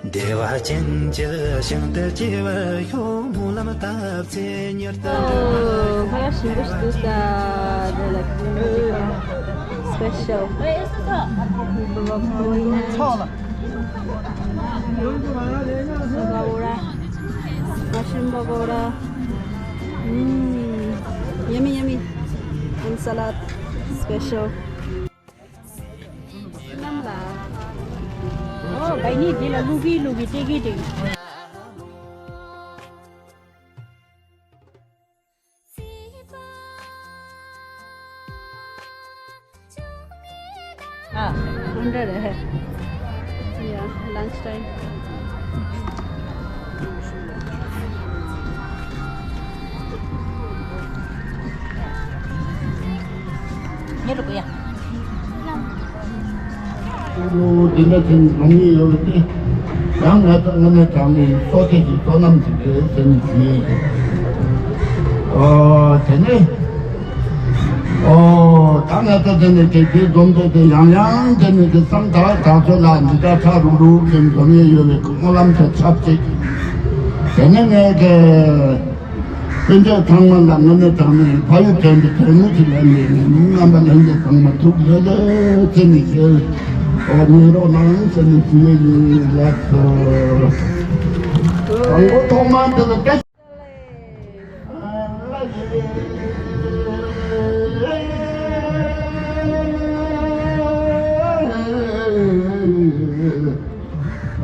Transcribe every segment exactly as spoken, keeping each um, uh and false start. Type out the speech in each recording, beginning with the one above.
བདེ་བ་ཅན་གྱི་ཞིང་དུ་སྐྱེ་བར་ཤོག་སྨོན་ལམ་བཏབ་ཚེ་མྱུར་དུ་འགྲུབ། ཨོ། ཁ་ཤིང་བུ་ཞིག་འདུག་ད། དེ་ལ་ཁྱིམ་གྱི་ཁ་སི་པེ་ཤལ། ཚོགས་ལ། ཕ་ག་འོ་ར། ཕ་ཤིང་ཕ་ག་འོ་ར། ཨུམ། Yummy, yummy. And salad special. ནམ་ལ། ཨོ། བའི་ནི་འདི་ལ་བླུག་གི་བླུག་གི་སྤྲད་གི་སྤྲད་གི། ཨ། འདྲ་རེད། Yeah, lunch time. འདི་འདྲ་ཅིག་འཛོམས་ཡོད་པ་དེ། ཡང་ང་ཚོ་དངོས་གནས་དྲང་གནས་བསོད་བདེ་ཞིག་བསོད་ནམས་ཤིག་རེད་ཟེར་ནས་ཞུ་ཡས་ཡིན། ཨོ། དེ་ནས། ཨོ། ད་ང་ཚོ་དེ་ནས་དེ་དུས་འཛོམས་དེ་དེ་ཡང་ཡང་དེ་ནས་དེ་བསམ་ཐག་ཐག་ཆོད་ལ་འདི་ག་ཁྲ་རུག་རུག་ཅིག་འཛོམས་ཡས་ཡོད་པའི་སྨོན་ལམ་དེ་ཆབ་ཅིག་དེ་ནས་ངས་དེ། སྤུན་མཆེད་ཚང་མ་ལ་དངོས་གནས་དྲང་གནས་ཕ་ཡུལ་དོན་གྱི་དོན་དངོས་ཀྱི་ལས་ནས་རྣམ་པ་ལྷན་རྒྱས་ཚང་མ་ཐུགས་ལྷོད་ལྷོད་བྱས་ནས་ཞུ། ཨོ། ཉན་རོགས་གནང་ཟེར་ནས་ཞུ་ཡས་ཡིན་ལགས་སོ། དང་པོ་ཐོག་མར་འདི་ལ་བཀྲ་ཤིས།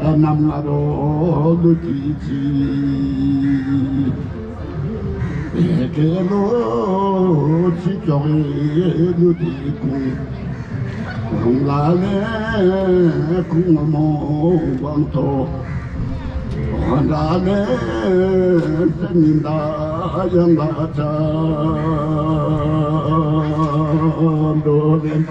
གནམ་ལྔ་རོལ་དུ་དུས་ཀྱི་སྐེ་ལོ་ཆུ་ཀྱོག་ལུ་དེ་ཀུན་རུང་ལ་ལས་ཀུན་མོ་བང་ཐོ་འོ་འདྲ་ལས་སེམས་ཉིན་ད་ཡང་ལ་ཆ་འགྲོ་ལེན།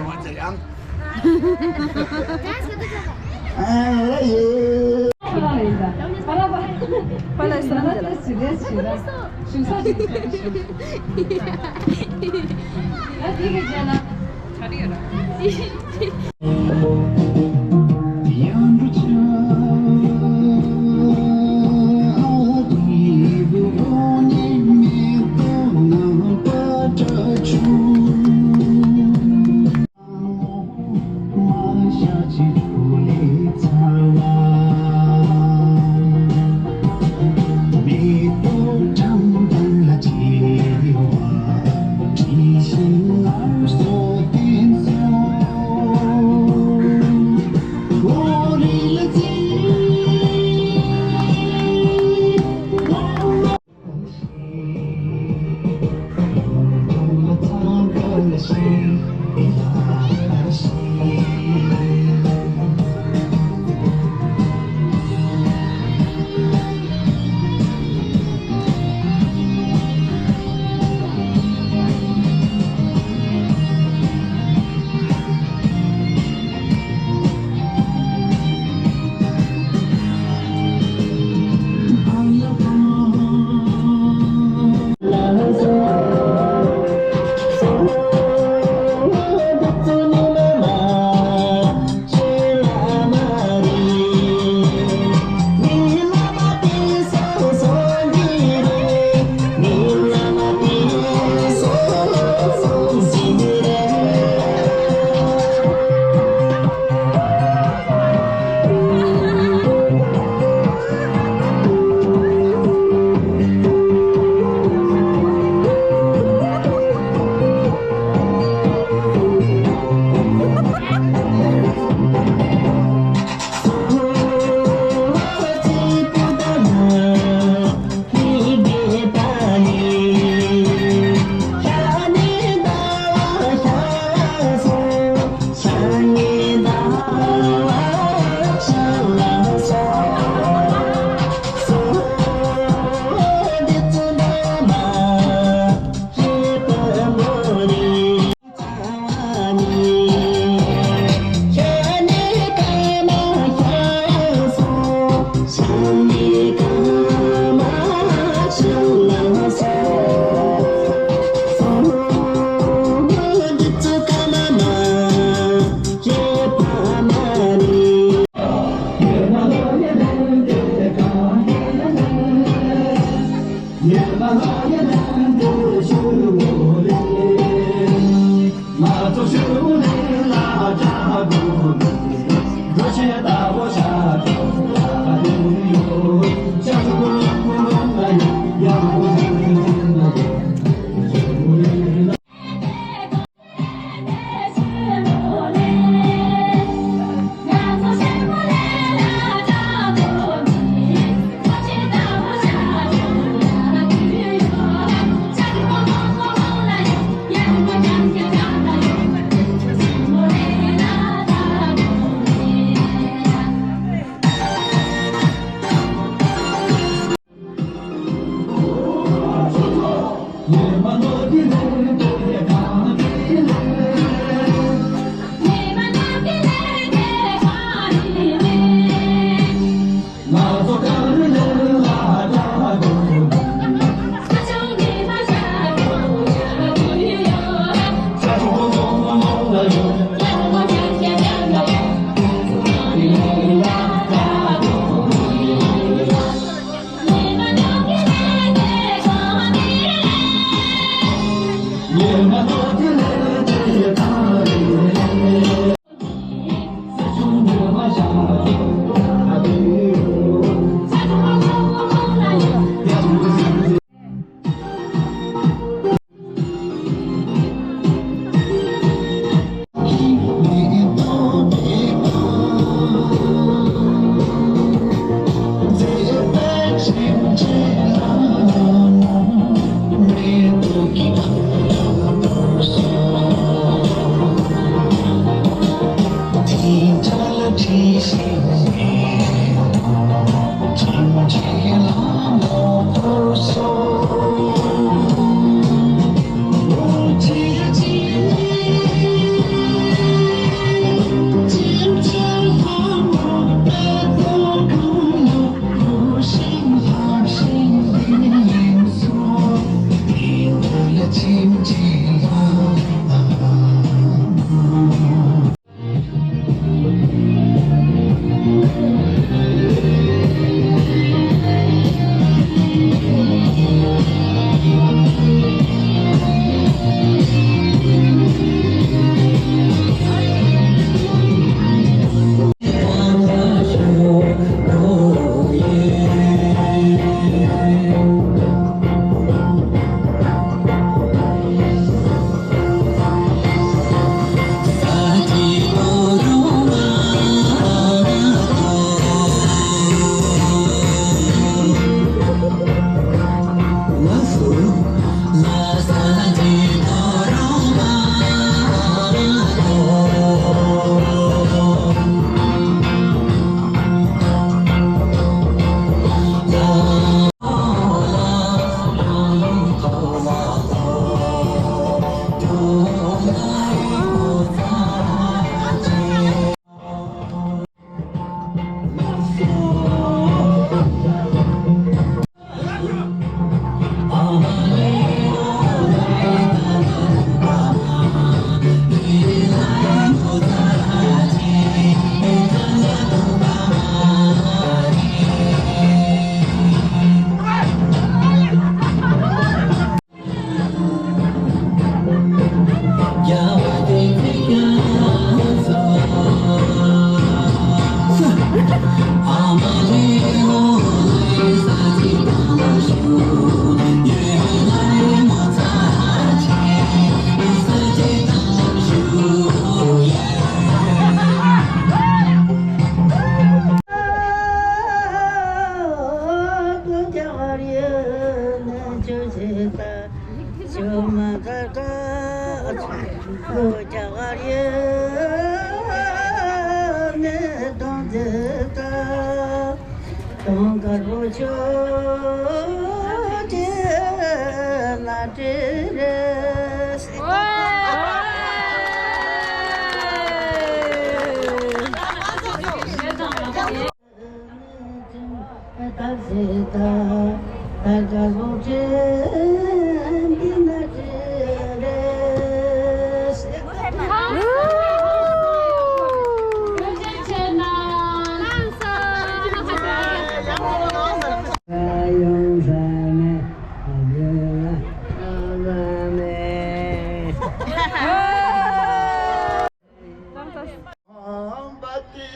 मोहब्बती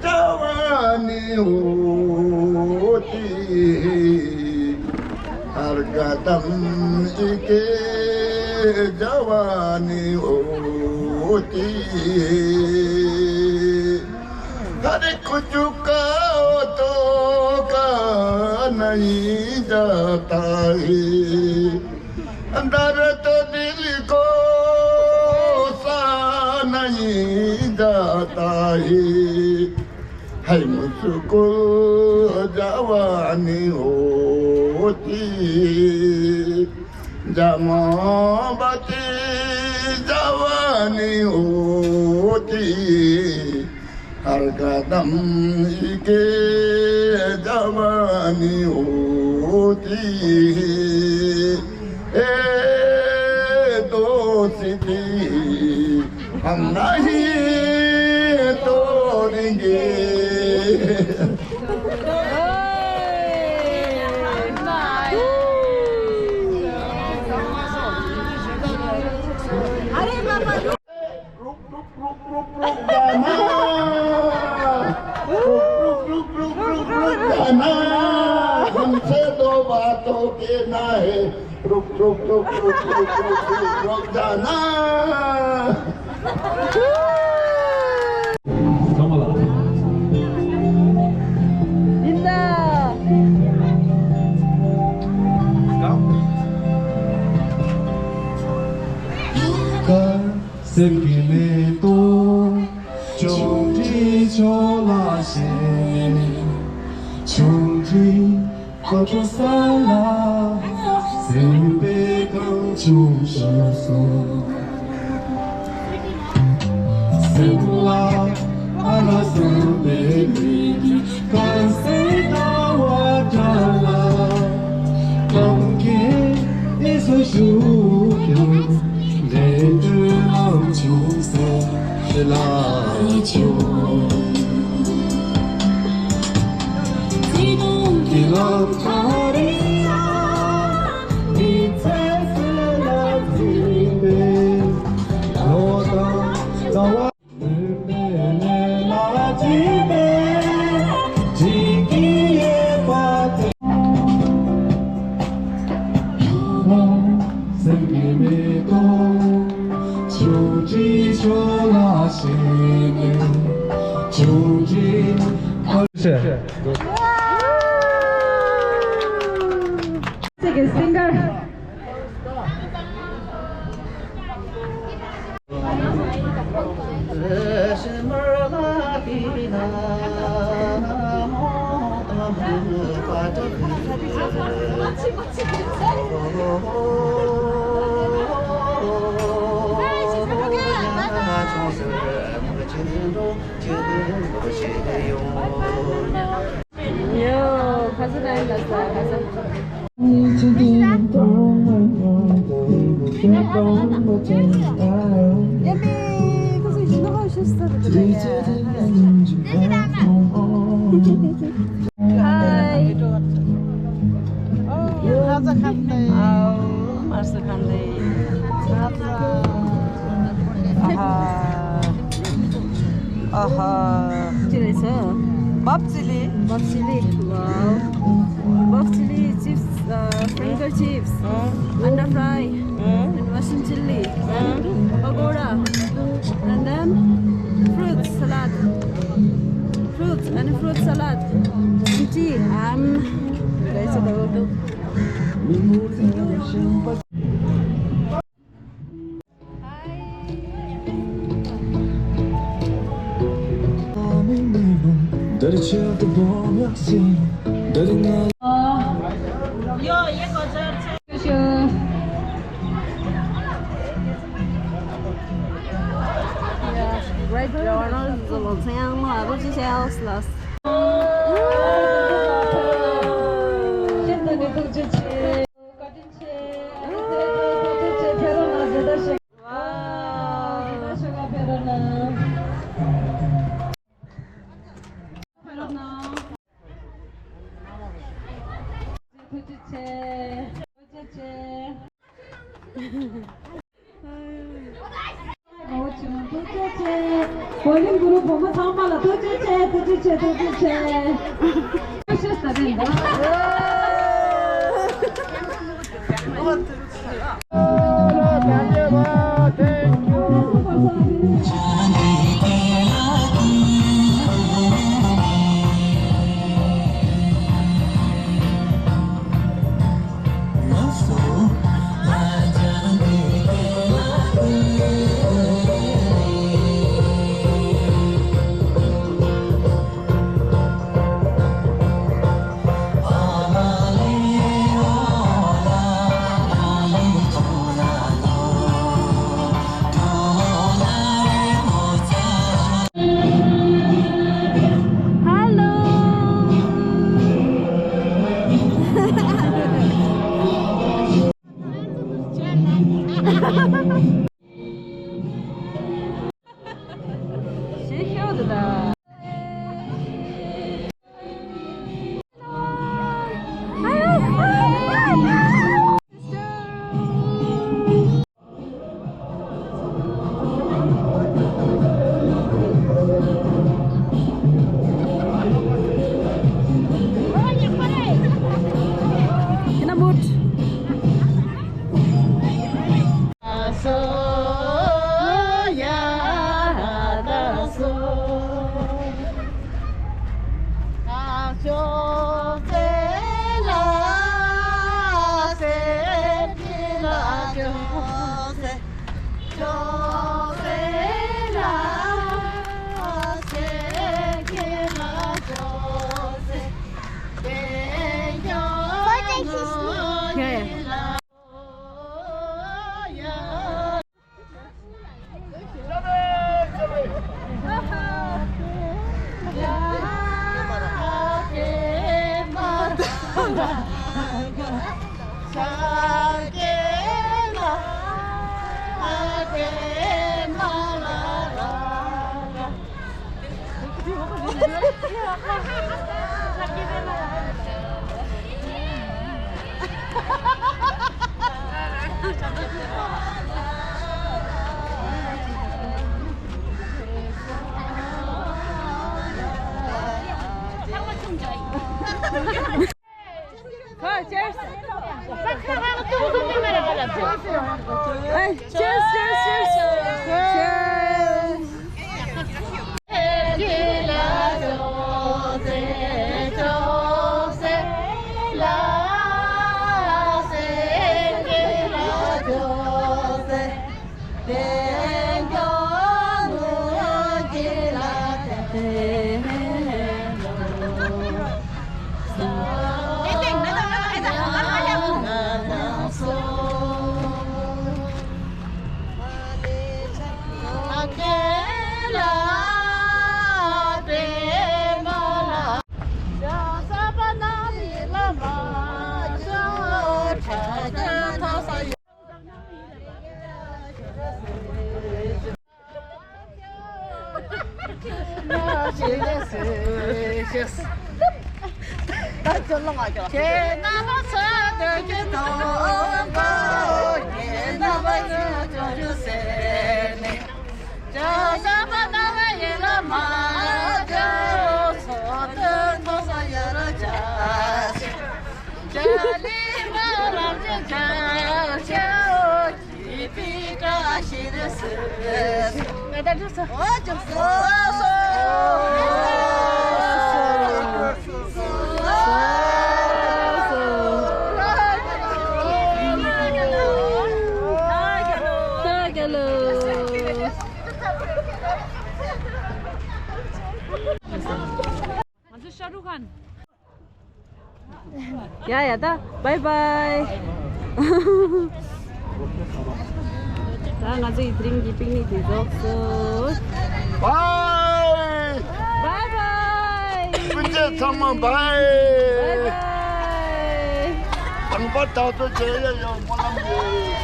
जवानी होती, हर कदम एक जवानी होती, हर कुछ का तो का नहीं जाता है। दर्द दिल को सहा नहीं जाता है, है मुश्किल जवानी होती, जमाबती जवानी होती। हर कदम एक जवानी होती है। ए दोस्ती, हम नहीं तोड़ेंगे। रुक, रुक, रुक, रुक, रुक जाना। रुक, रुक, रुक, रुक, रुक, रुक जाना। हमसे दो बातों के ना है। रुक, रुक, रुक, रुक जाना। སེམས་ཀྱི་མེ་ཏོག་ཆུང་འདྲིས་ཕྱོགས་ལ་ཞེན། ཆུང་འདྲིས་ཁོ་ཚོ་ས་ལ་སེམས་པའི་གངས་ཆུང་ཤོར་སོང་། སེམས་ལ་ཨ་ལ་བསམ་པའི་མི་གི་དཀར་གསལ་ཟླ་བ་འདྲ་ལ། གཏམ་གྱི་ཨེ་སོ་ཞུ་ཀྱང་། འདྲེན་འདྲེན་ལམ་ཆུང་སེ་ལ་ཆུང་། ཚིག་དུམ་གྱི་ལམ་ཁ་རེ་ཡ། མི་ཚེ་སུ་ལ་འཛིན་པའི་ལོ་དང་ཟླ་བ། Singer. Hi. ཨ་ཧ། ཅི་རེད་ཟེར། བབ་ཅི་ལི། བབ་ཅི་ལི། Wow. བབ་ཅི་ལི་chips, uh, finger chips, ཨང་། Anda fry, ཨང་། And Russian chili, ཨང་། Pakoda, and then fruit salad. Fruits and fruit salad. And tea. Um, that's about it. Great journalism of Siang Lago Sales Las. བོ་ལིང་གུ་རུ་བུ་མོ་ཚང་མ་ལ་ཐུགས་རྗེ་ཆེ། ཐུགས་རྗེ་ཆེ། ཐུགས་རྗེ་ཆེ། ཐུགས་རྗེ་ཆེ། Cheers! Cheers, cheers, cheers, cheers! Cheers! ཡ་ཡ་ད་བའི་བའི། ད་ང་ཚོ་ཡི་དེ་རིང་གི་པིག་ནིག་དེ་རྫོགས་སོང་། བའི། བའི་བའི། སྤུན་མཆེད་ཚང་མ་བའི། བའི་བའི། དང་པོ་ད་ཚོ་བྱེད་ཡ་ཡོད་སྨོན་ལམ་ཡོད།